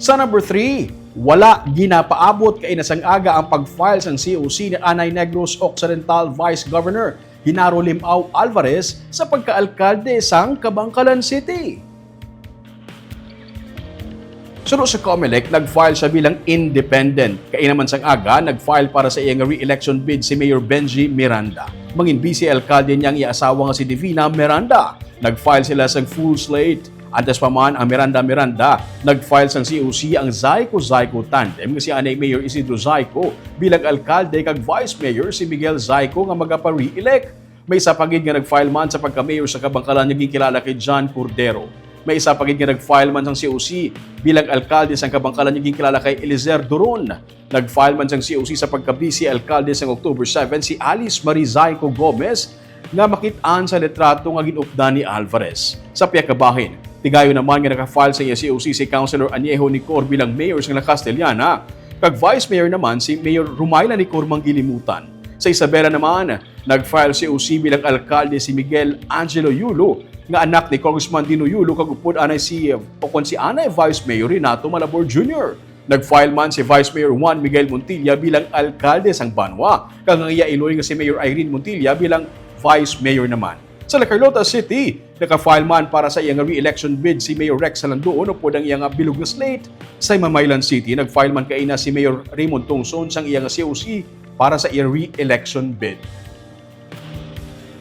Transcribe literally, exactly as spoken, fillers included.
Sa number three, wala ginapaabot kaina sang aga ang pag-file sang C O C ni anay Negros Occidental Vice Governor Genaro Limao Alvarez sa pagkaalkalde sang Kabankalan City. Suno sa Comelec, nag-file siya bilang independent. Kaina man sang aga, nag-file para sa iya nga re-election bid si Mayor Benji Miranda. Mangin-vice alkalde niya ang iya asawa nga si Divina Miranda. Nag-file sila sang full slate. Antes pa man, ang Miranda Miranda nag-file sang C O C ang Zyco-Zyco tandem nga si anay Mayor Isidro Zyco bilang alkalde kag Vice Mayor si Miguel Zyco nga magapa-re-elect. May isa pa gid nga nag-file man sa pagka-mayor sa Kabankalan nga ginkilala kay John Cordero. May isa pa gid nga nag-file man sang C O C bilang alkalde sang Kabankalan nga ginkilala kay Elizer Duron. Nag-file man sang C O C sa pagka-vice alkalde sang October seven si Alice Marie Zyco Gomez nga makit-an sa litrato nga gin-updan ni Alvarez. Sa pihak ka bahin, tigayon naman nga naka-file sa iya C O C si Councilor Añejo Nicor bilang mayor sang La Castellana, kag vice mayor naman si Mayor Rumayla Nicor Manggilimutan. Sa Isabela naman, nag-file C O C bilang alkalde si Miguel Angelo Yulo, nga anak ni Congressman Dino Yulo, kag upod anay si, o kon si anay Vice Mayor Renato Malabor Junior. Nag-file man si Vice Mayor Juan Miguel Montilla bilang alkalde sang banwa, kag ang iya iloy nga si Mayor Irene Montilla bilang Vice Mayor naman. Sa La Carlota City, naka-file man para sa iya nga re-election bid si Mayor Rex Salandoon upod ang iya nga bilog nga slate. Sa Mamaylan City, nag-file man kaina si Mayor Raymond Tongson sang iya nga C O C para sa iya re-election bid.